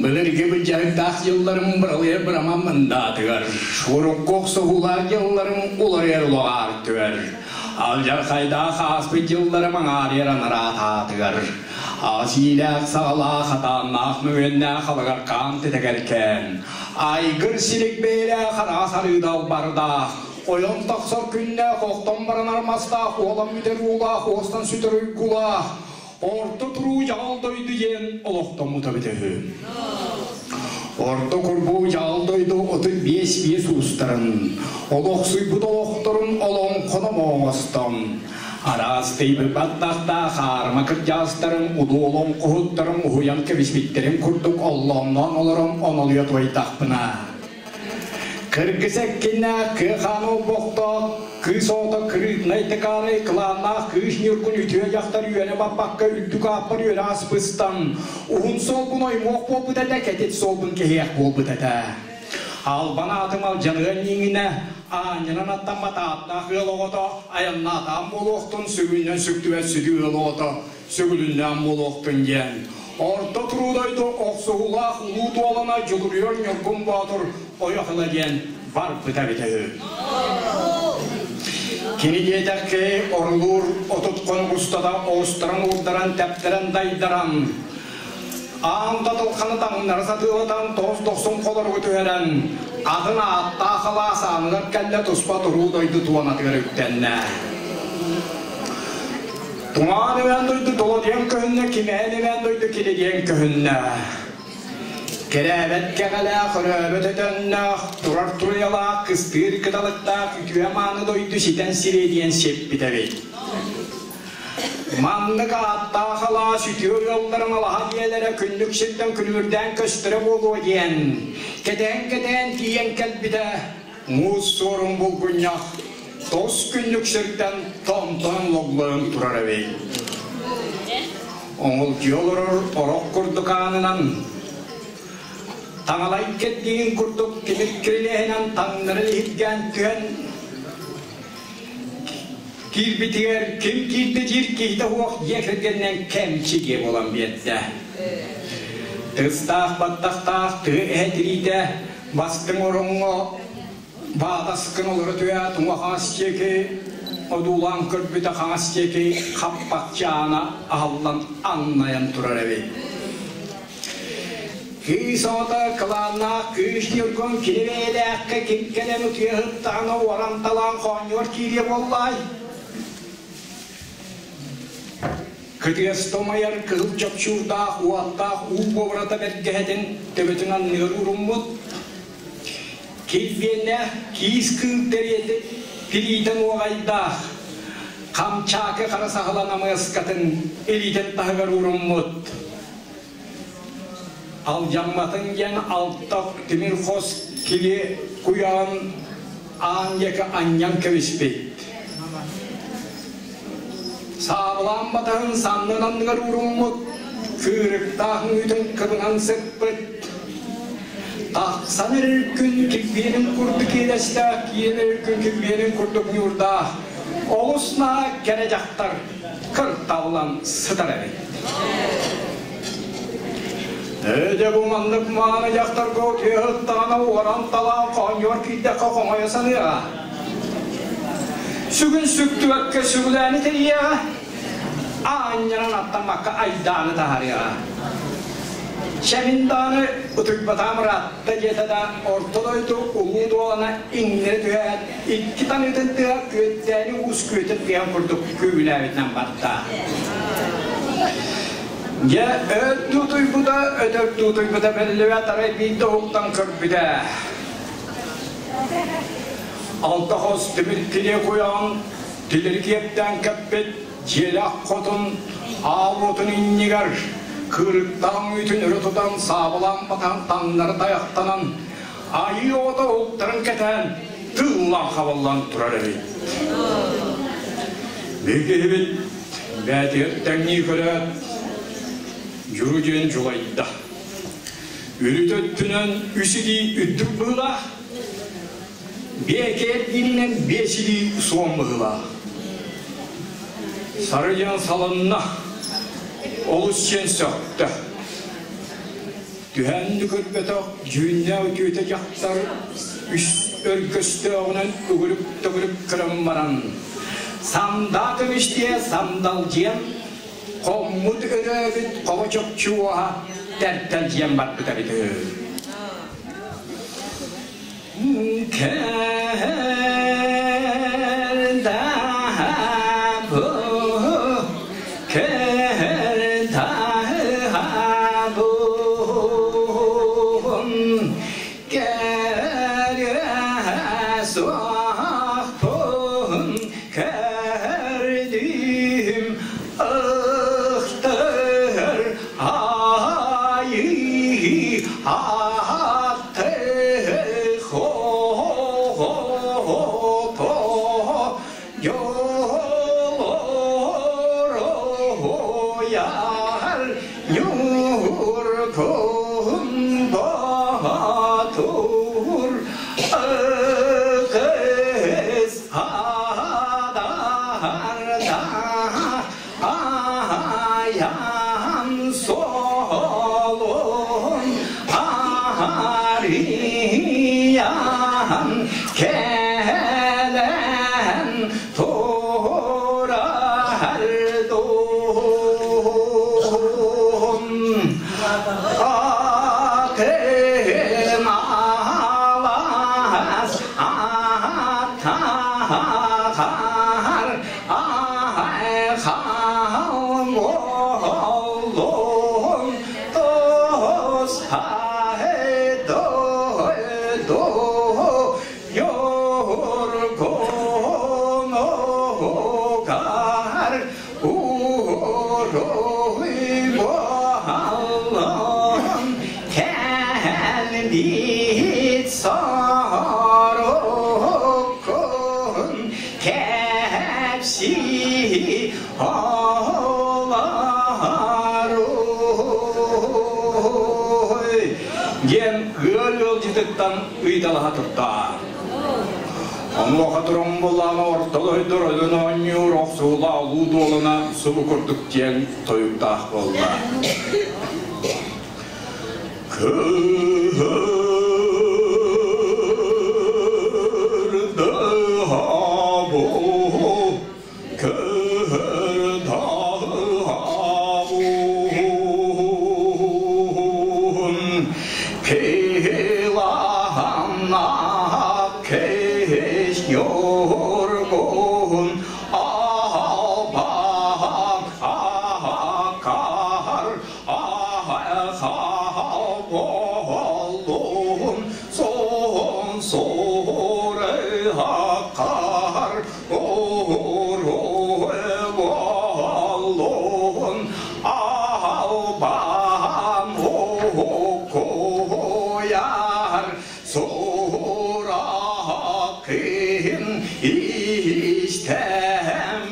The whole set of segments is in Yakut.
Былыргы былдьаһыктаах дьылларым быралыйар быраман мындаатыгар, урукку охсуһуулаах дьылларым уларыйар улаҕаартыгар, алдьархайдаах ааспыт дьылларым аҥаарыйар анараатаатыгар, аҕас иилээх саҕалаах атааннаах мөҥүөннээх алыгаркаан тэтэгэркээн, айгыр силик бэйэлээх араас арыы далбардаах, ойон тахсар күннээх охтон баранар мастаах уолан бүтэр уулаах уостан сүтэр уйгулаах, Орто туруу дьаҕал дойду диэн олохтоммута эбитэ үһү. Орто курбуу дьаҕал дойду 35 биэс уустарын, олохсуйбут олохторун олоҥхоно оҥостон, араас тыйбыт баттахтаах аарыма кырдьаҕастарын улуу олоҥхоһуттарын уһуйан кэбиспиттэрин курдук оллоонноон олорон онолуйа туойдахпына, Кыргыз эккиннээх кыа-хаан олбохтоох, кыыс оҕото кырыытынай тыкаарай кылааннаах кыыс Ньургун үтүө дьахтар үөнэ баппакка үрдүк ааппар үөрэ аспыстан, уһун суолбун оймуох буолбут этэ, кэтит суолбун кэһиэх буолбут этэ. Албан аатым алдьаныан иҥинэ, аанньанан аттаммат ааттаах ыал оҕото айаннаатаан буолуохтун, сүгүннэн сүктүбэт сүдү ыал оҕото сүгүлүннээн буолуохтун диэн Орто туруу дойду охсуһуулаах улуу дуолана Дьулуруйар Ньургун Боотур ойох ыла диэн барбыта эбитэ үһү. Кини диэтэххэ орулуур 30 хонук устата оҕустарын уурдаран тэптэрэн дайдаран аан татылханы таҥнары сатыылатан тоҕус дохсун холоругу түһэрэн атын ааттаах алаас ааныгар кэллэ туспа туруу дойду туонатыгар үктэннэ. Тумаан эбээн дойду толо диэн көһүннэ, кимээн эбээн дойду кили диэн көһүннэ. Кэрээбэт кэҕэлээх, өрөөбөт өтөннөөх, турар туруйалаах, кыстыыр кыталыктаах үтүө мааны дойду ситэн сириэ диэн сиппит эбит. Маннык ааттаах алаас үтүө ыалларын алаһа дьиэлэрэ күннүк сиртэн күлүмүрдээн көстөрө буолуо диэн, кэтээн-кэтээн тиийэн кэлбитэ Муус суорун булгунньах тос күннүк сиртэн томтон логлойон турар эбит. Оҥолдьуйа олорор орох курдук аанынан таҥалай кэрдиин курдук тимир кирилиэһинэн таҥнары иһиргээн түһэн киирбитигэр ким киирдэ диир киһитэ суох дьиэ кэргэнинэн кэмчи дьиэ буолан биэрдэ. Тыстаах баттахтаах тыа эһэ тириитэ Бастыҥ ороҥҥо баатаскын олоро түһээт уҥа хаҥас диэки одуулаан көрбүтэ хаҥас диэки хаппахчаана аһыллан аннайан турар эбит. Кыыс оҕото кылааннаах кыыс Ньургун кини бэйэлээххэ ким кэлэн утуйа сыттаҕына уоран-талаан хоонньугар киириэ буоллаай? Кытыаста умайар кыһыл чопчуурдаах уоттаах уу буобурата бэргэһэтин төбөтүн анныгар ууруммут, килбиэннээх киис кыыл тэриэтэ тириитэн уоҕайдаах, хамчаакы хара саһылан амыаскатын илиитин таһыгар ууруммут. Алдьамматын диэн алта тимир хос кили куйаҕын аан диэки анньан кэбиспит. Саабылаан батаһын саннын анныгар ууруммут, кыырыктаах үүтүн кыбынан сыппыт. Тахсан эрэр күн килбиэнин курдук иэдэстээх, киирэн эрэр күн килбиэнин курдук ньуурдаах, олус наһаа кэрэ дьахтар кырталлан сытар эбит. Ээ дьэ бу маннык мааны дьахтарга утуйа уоран-талаан хоонньугар киирдэххэ хомойо саныаҕа. Сүгүн сүктүбэккэ сүгүлээни тэрийиэҕэ, аанньанан аттаммакка айдааны таһаарыаҕа. Чэмин даҕаны утуйбатаҕым ыраатта диэтэ да, орто дойду улуу дуолана иҥнэри түһээт, икки таныытын тыаһа күөттээни уус күөтүн тыаһын курдук күүгүнээбитинэн барда. Дьэ, өр утуйбута, өтөр утуйбута биллибэт, арай биирдэ уһуктан көрбүтэ. Алта хос тимир килиэ куйаҕын тилири киэптээн кэппит дьиэлээх хотун аал уотун иннигэр кыырыктаах үүтүн өрө тутан саабылаан батаһан таҥнары тайахтанан айыы оҕото уһуктарын кэтээн тыллаан хабыллан турар эбит. Биһиги бээтигэр тэҥнии көрөөт дьуру диэн дьулайда. Үрүт өттүнэн үс илии үрдүк быһыылаах, биэкэ эргииринэн биэс илии суон быһыылаах. Сарыйан салынна, олус сиэн сөхтө. Түһээн да көрбөтөх дьүһүннээх үтүөтэ дьахтар үс өргөстөөҕүнэн үгүрүк-төгүрүк көрөн баран, сандаа көмүстиэ сандалдьыйан, хоммут өрөөбүт хобо чопчу уоһа тэртэлдьийэн барбыт эбит үһү. Көрдүм ықтыр айы атты хото Yoloroyar Yurkun Batur Kız hadarda Ayan solun ariyan kelen turar dum Atım alas atar Айхал олун тос дойду Yorgunугар уруй буоллун кэлбит соруккун кэпсии олоруй диэн ыал ыалдьытыттан ыйыталаһа турда. Онуоха туран ортолойдор өлөн оонньуур охсуулаах улуу дуолана субу курдук диэн тойуктаах буолла.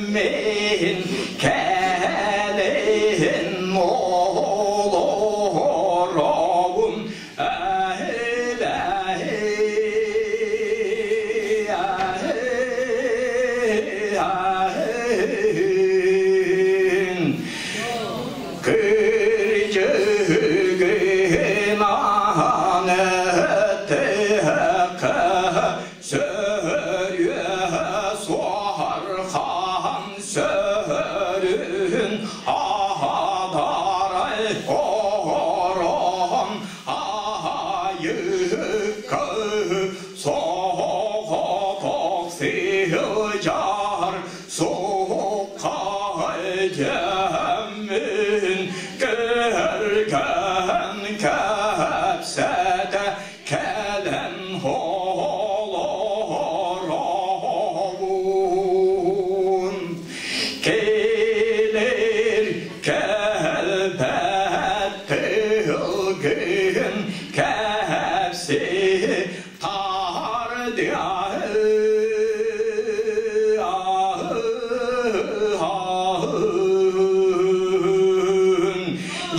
İstemin kelin olurum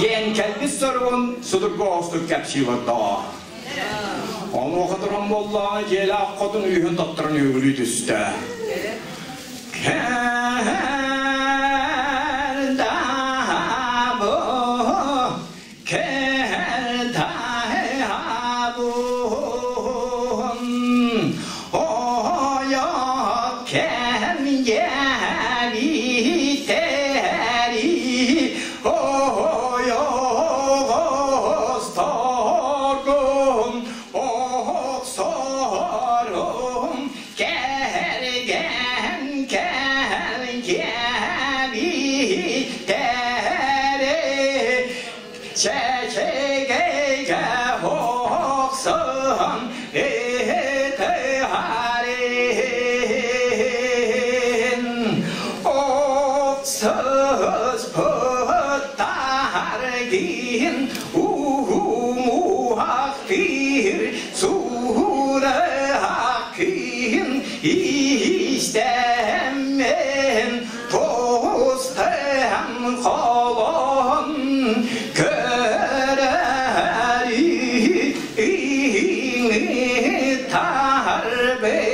Диэн кэлбит соругун судургу оҕустук кэпсии олордо. Онуоха туран буоллаҕына дьиэлээх хотун үһүн тоттаран үөгүлүү түстэ. Кэл-даабы, кэл-даабы. кэбитэри чэчэгэйгэ охсон ытыһарын охсуспуттаргын уһумуһахтыыр сураһаккын истэммин тустан холон көрөр тарбытым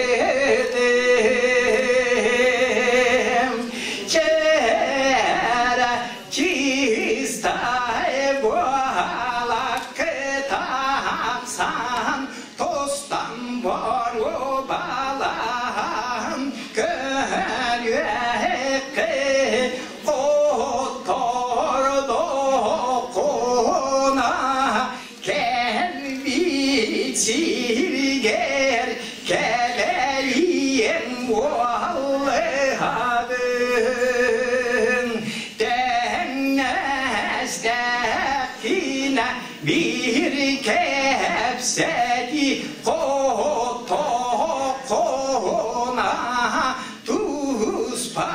Чээрэ чистай буолакы тахсан тустан боруобалаан көрүөккэ отордоххуна кэлбит сиргэр кэлэриэм уоллаһабын тэҥнэстэххинэ биир кэпсэтии хотоххуна туспа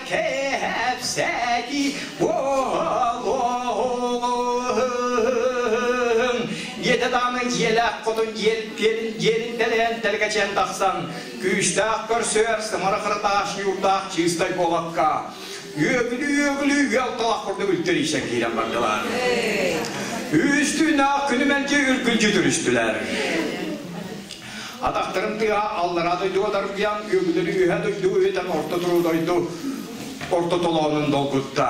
кэпсэтии буолуоҕун диэтэ даҕаны дьиэлээх хотун дьиэлин тэлэйэн тэлгэчээн тахсан күүстээх көрсүөр сымара кырытааш ньуурдаах чыыстай буолакка үөгүлүү-үөгүлүү үөл талах курдук үлтэрийсэн киирэн бардылар. Үстүүннээх күнү мэлдьи үргүлдьү түрүстүлэр. Атахтарын тыаһа аллараа дойдуга дарбыйан, үөгүлэри үөһэ дойду үөтэн орто туруу дойду орто толоонун долгутта.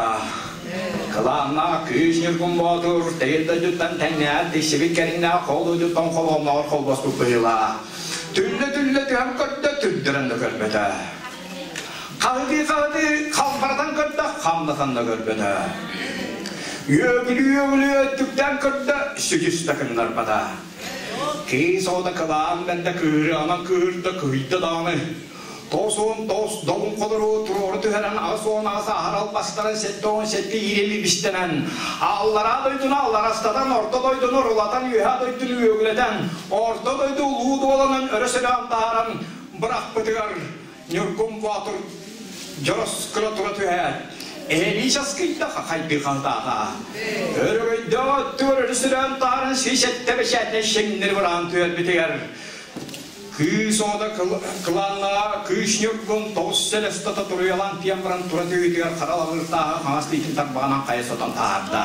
Кылааннаах күүс Ньургун Боотур тэйил дойдуттан тэҥнээх тиксибит кэриҥнээх хол дойдуттан холоонноҕор холбоспут быһыылаах. Түллэ-түллэ түһэн көрдө, түрдэрэн да көрбөтө. Хаһытыы-хаһытыы халбаратан көрдө, хамнатан да көрбөтө. Үөгүлүү-үөгүлүү өттүктээн көрдө, сүдүс да кыннарбата. Кыыс оҕото кылаан бэрдэ кыырыаҕынан кыырда, кыһыйда даҕаны. Тоҕус тоҕус долун холору туруору түһэрэн 88 аһар албастарын 77 иирэли бистэнэн, аллараа дойдуну алларастатан, орто дойдуну орулатан, үөһээ дойдуну үөгүлэтэн, орто дойду улуу дуоланан өрө сөлөөн таһааран бырахпытыгар Ньургун Боотур дьорос гына тура түһээт, эһэлии часкыйда хахайдыы хаһытаата. Өрөгөйдөөх өттүгэр өрүсүлээн таарын сиисэттэ бэчээтинэй шэҥнэри быраан түһэрбитигэр кыыс оҕото кылааннаҕа кыыс Ньургун тоҕус сэл устата туруйалаан тиийэн баран тура түһүүтүгэр хара лабыыртааҕы хаҥас илиитин тарбаҕынан хайа сотон таһаарда.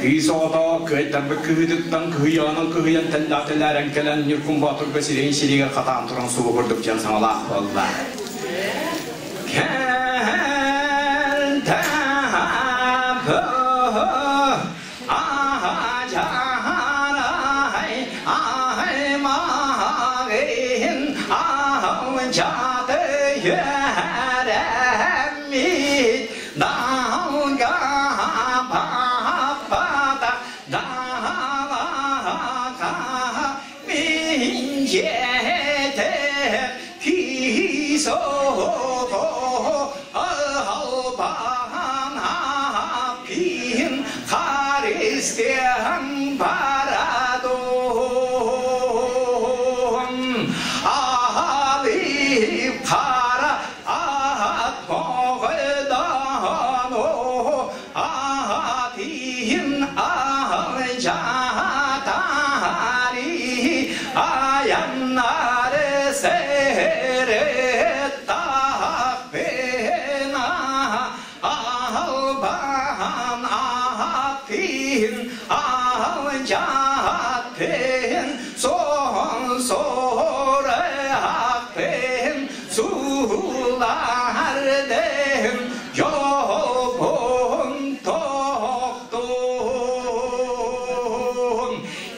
Кыыс оҕото кыайтарбыт кыһыытыттан кыһыйаҕынан кыһыйан тэллээх-тэлээрэн кэлэн Ньургун Боотурга сирэйин сиригэр хатаан туран субу курдук диэн саҥалаах буолла.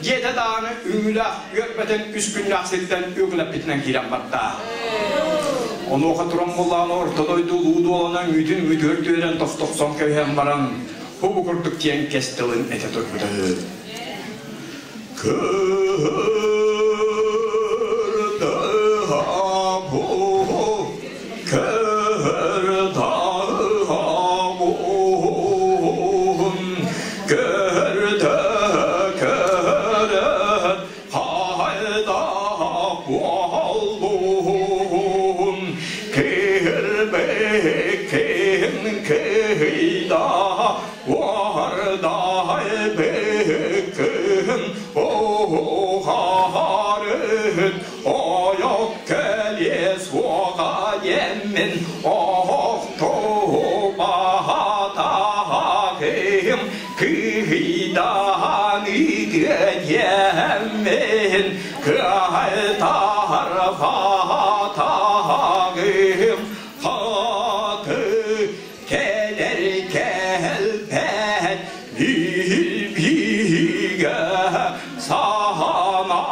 Дьиэтэ даҕаны үҥүүлээх үөрбэтин үс күннээх сиртэн үөгүлэппитинэн киирэн барда. Онуоха туран буоллаҕына орто дойду улуу дуолана үҥүүтүн үҥүүтүгэр түһэрэн тохтохсон кэбиһэн баран, бу курдук диэн кэс тылын этэ турбута үһү. Кыырдаһа бу, кыырдаһа. Көрдөһөбүн, көрдө көрөн хайдах буоллун, киирбиккин кыйда уордай быккын уһаарын ойох кэлиэ суоҕа диэммин охтубатаҕым кыйдаан ыытыа диэммин кыайтарбатаҕым хаты кэлэр кэлбэт биһигэ саһанаҕын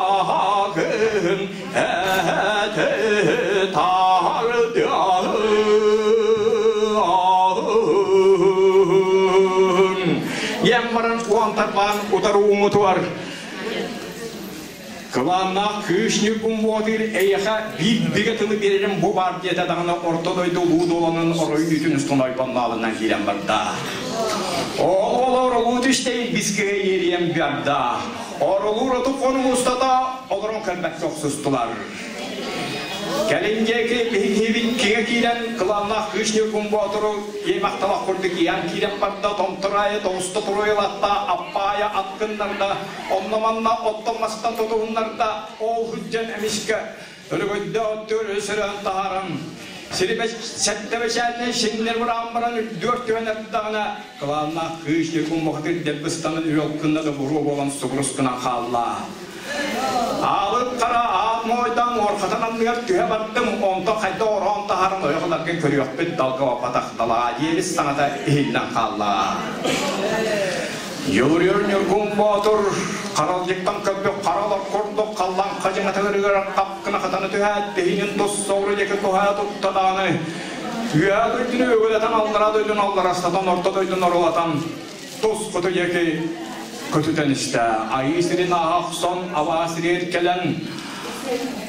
эти тардыаһын. Диэн баран уон тарбаан утары ууммутугар Кылааннаах күүс Ньургун Боотур эйиэхэ биир бигэ тылы биэрэрим бу баар диэтэ даҕаны орто дойду улуу дуоланын орой үүтүн устун ойбоннообунан киирэн барда. Ол оролуу түстэй бискыһы иэриэн барда. Оролуур оту хонук устата олорон көрбөккө охсустулар. Кэлин диэки биһигибит киҥэ киирэн кылааннаах кыыс Ньургун Боотуру иэмэх-талах курдук иһэн киирэн барда, томтор аайы тоҕуста туруйалатта, аппаайа ат гыннарда, Онно-манна оттон-мастан тутуһуннарда, ол сылдьан эмискэ өрөгөйдөөх өттүгэр өсөрөөн таһааран, сири сэттэ бэчээтинэй сиҥнэр быраан баран үрдүгэр түһэн эрдэҕинэ, кылааннаах кыыс Ньургун бухатыыр дэлби ыстанан үөл гынна да буруо буолан субурус гынан хаалла. Аалык хара аат моойдоон уорхатан анныгар түһэ бардым, онтон хайдах ороон таһааран ойох ыларгын көрүөхпүт далга баппатах далаа диэбит саҥата иһиллэн хаалла. Дьулуруйар Ньургун Боотур харалдьыктан көрбүт хара олор курдук халлаан хадьыҥатыгар хапкына хатана түһээт, биһинин тус соҕуру диэки туһаа тутта даҕаны үөһээ дойдуну үөгүлэтэн, аллараа дойдуну алларастатан, орто дойдуну орулатан тус хоту диэки көтүтэн истэ. Айыы сирин ааһа охсон, абаа сиригэр кэлэн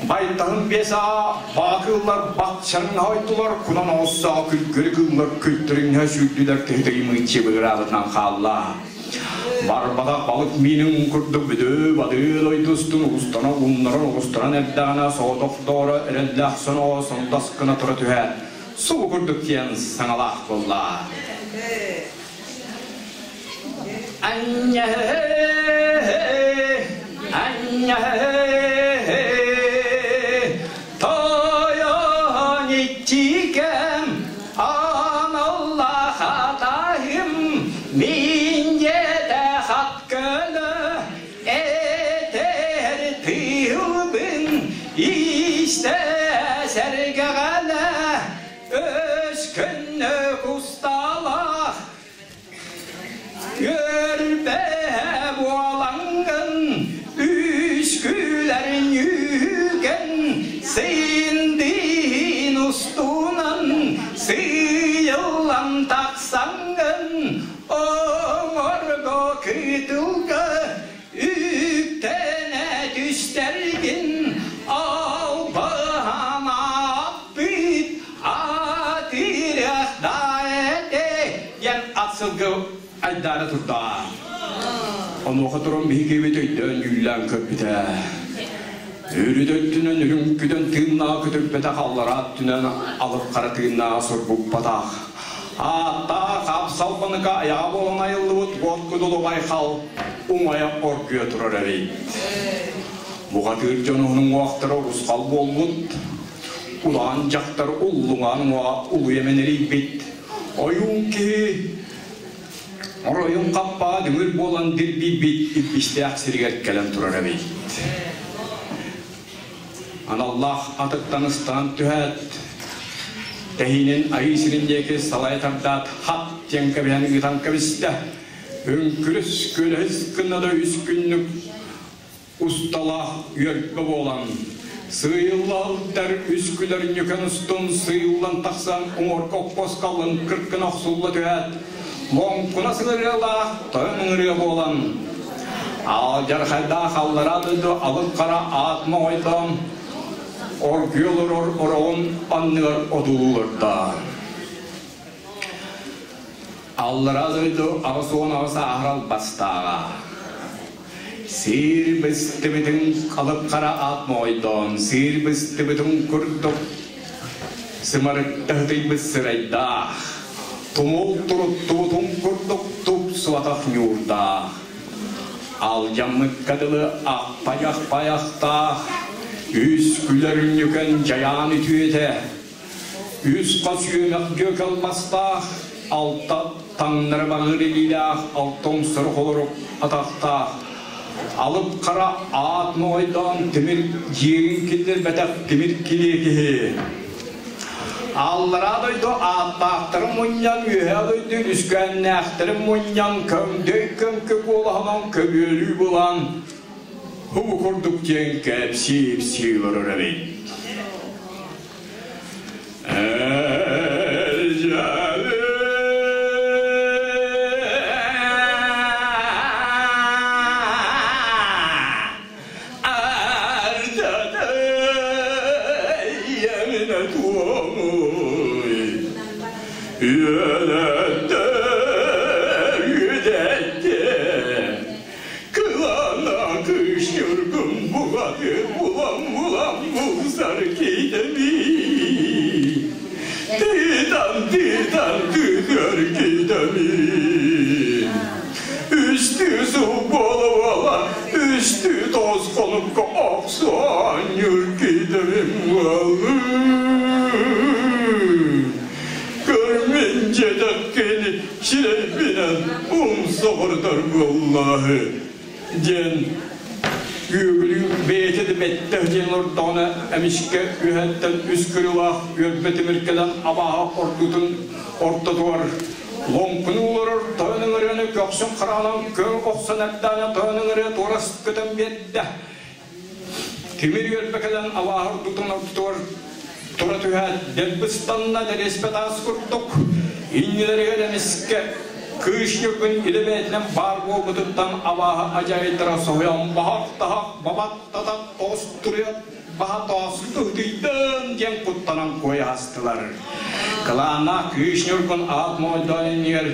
байтаһын биэс аа баакыыллар бахчарыҥнаһа ойдулар, кунан оҕуссаҕа күлгүрү кыыллар күлтүрүҥнэһэ сүүрдүлэр, киһи тыйымыыччы быгыраабытынан хаалла. Барбатах балык миинин курдук бүдүү-бадыы дойдустун устана ууннаран оҕустаран эрдэҕинэ соҕотох доҕоро эрэллээх соноҕо сондас гына тура түһээт, субу курдук диэн саҥалаах буолла. Тойон иччикэм аналлаах атаһым мин дьиэтэ хат көлө этэр тыылбын истэ сэргэҕэлэ өскөннө кусталаах Үөрбэ буолаҥҥын үскүүлэрин үгэн синдиин устунан сыыйыллан тахсаҥҥын оҥорго кытылга үктэнэ түстэргин албаһан ааппыт атырах да этэ диэн ат сылгы айдаара турда. Онуоха туран биһигибит өйдөөн дьүүллээн көрбүтэ. Үрүт өттүнэн үрүҥкүтэн тыыннаах көтүрбэтэх, аллараа өттүнэн алып хара тыыннааҕа сурбуппатах. Ааттаах ап салбаныка айаҕа буолан айыллыбыт уот кудулу байхал уҥайа оргуйа турар эбит. Бухатыыр дьон уһун уҥуохтара урусхал буолбут, улахан дьахтар уллуҥаан уҥуоҕа улуйа мэнэрийбит. Ойуун киһи оройун хаппаа дүҥүр буолан дирбийбит илбистээх сиригэр кэлэн турар эбит. Аналлаах атыттан ыстаан түһээт, тэһиинин айыы сирин диэки салайа тардаат, хат диэн кэбиһэн ыытан кэбистэ. Үҥкүрүс күөлэһис гынна да үс күннүк усталаах үөрбэ буолан, сыыйыллалдар үс күлэр ньүкэн устун сыыйыллан тахсан уҥуорга оппос халлын кыркына охсулла түһээт, лоҥкуна сыҥырыалаах тойон ыҥырыа буолан, алдьархайдаах аллараа дойду алып хара аат моҕойдоон, оргуйа олорор ороҕун анныгар одуулуу олордо. Аллараа дойду 88 ааһар бастааҕа. Сиир быстыбытын халып-хара аат моойдоон, сиир быстыбытын курдук сымарыктаһытыйбыт сырайдаах, тумул туруттубутун курдук тупсубатах ньуурдаах, алдьаммыкка дылы аппайах-пайахтаах, үс күлэр ньүкэн дьайаан үтүөтэ, Үс хас үөнэх дьүөкэл мастаах, алта таҥнары баҕыыр илиилээх, алта умсары холорук атахтаах, алып хара аат моҕойдоон тимир дьиэгин киллэрбэтэх тимир килиэ киһи. Аллараа дойду ааттаахтарын мунньан, үөһээ дойду үскээннээхтэрин мунньан, көҥдөй көҥкө куолаһынан көбүөлүү булан, Бу курдук диэн кэпсии-ипсии олорор эбит. Кылана кыыс ньургун буҕаты булан-булан булсар кидэми. Тыытан тыытан тыытар кидэми. Үстүү сыл буола-буола, үстүү тоҕус хонукка охсуон ньур кидэмим буоллун. Көрмүн дьэдэккини сирэйбинэн умсаҕырдар буоллааһы диэн үөгүлүү бэйэтэ да бэттэх диэн олордоҕуна эмискэ үөһэттэн үс кырыылаах үөрбэ тимир кэлэн абааһы ордуутун ортотугар лоҥкунуу олорор тойон ыҥырыаны көхсүн хараҕынан көҥ охсон эрдэҕинэ тойон ыҥырыа туора көтөн биэрдэ. Тимир үөрбэ кэлэн абааһы ордуутун ортотугар тура түһээт, дэлби ыстанна дэриэспэ таас курдук, иннилэригэр эмискэ кыыс ньургун илэ бэйэтинэн баар буолбутуттан абааһы адьайдара соһуйан баһах-таһах бабат-татат тоҕус туруйат баһа тоосут ыһытыйдын диэн куттанан куойаһастылар. Кылааннаах кыыс ньургун аат моойдоон иннигэр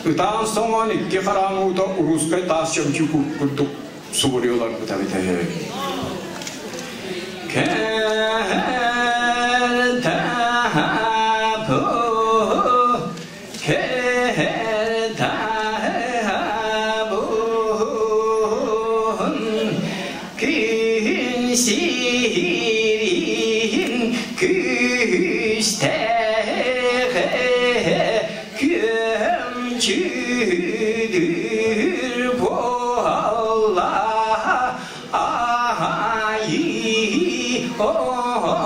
ытаан соҥоон икки хараҥ уута уруускай таас чөмчүүк курдук субуруйа олорбута эбитэ үһү. Күн сирин күстэҕэ Күөмчүдүр буолла айыы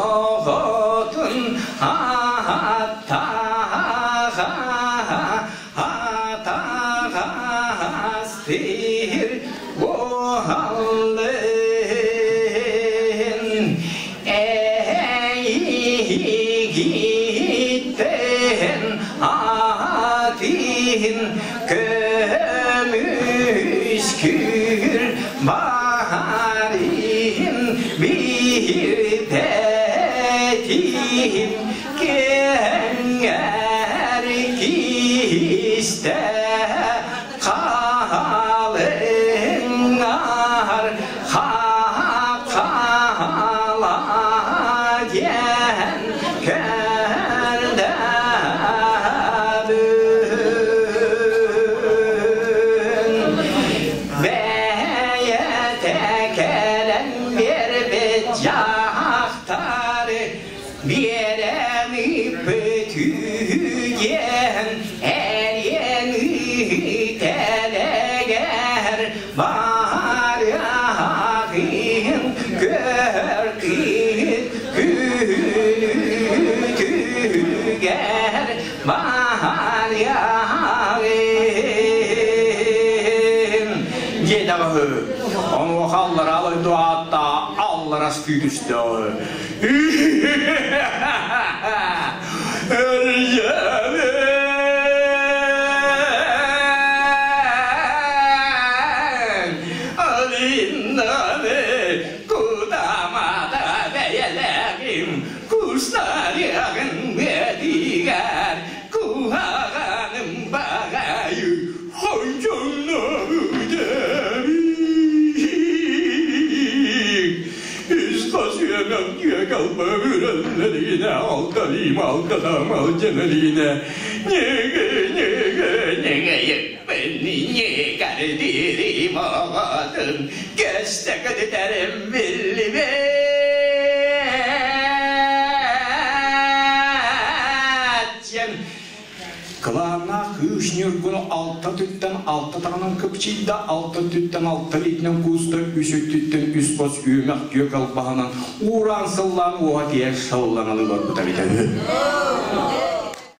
оҕотун аттаҕа атаҕастыыр буоллун Эйигиттэн атын көмүскүүр баарым биирбэтим кэҥэр кистэ халыҥар хаххала диэн көрдөбүн. Бэйэтэ кэлэн биэрбит дьахтары биэрэн ыыппыт үһү диэн эриэн үтэлэгэр барыаҕын көркүт күнүтүгэр барыаҕын диэтэҕэ онуоха аллараа дойду ааттаа алларас күүтүстэ. Кустарыгын бэтигэр куһаҕаным. Албагыралларина, алталим, алталам, алдьаналина, неге, неге, неге, не оҕотун, көстө көтүтэрим биллибэт. Диэн Кылааннаах кыыс Ньургуну алта түттэн алта таҕынан кыпчыйда, алта түттэн алта илиитинэн кууста, үс өттүттэн үс хос үөмэх түөк албаһынан уураан сыллаан уоһа тиийэ шалланан ыларбыта эбитэ үһү.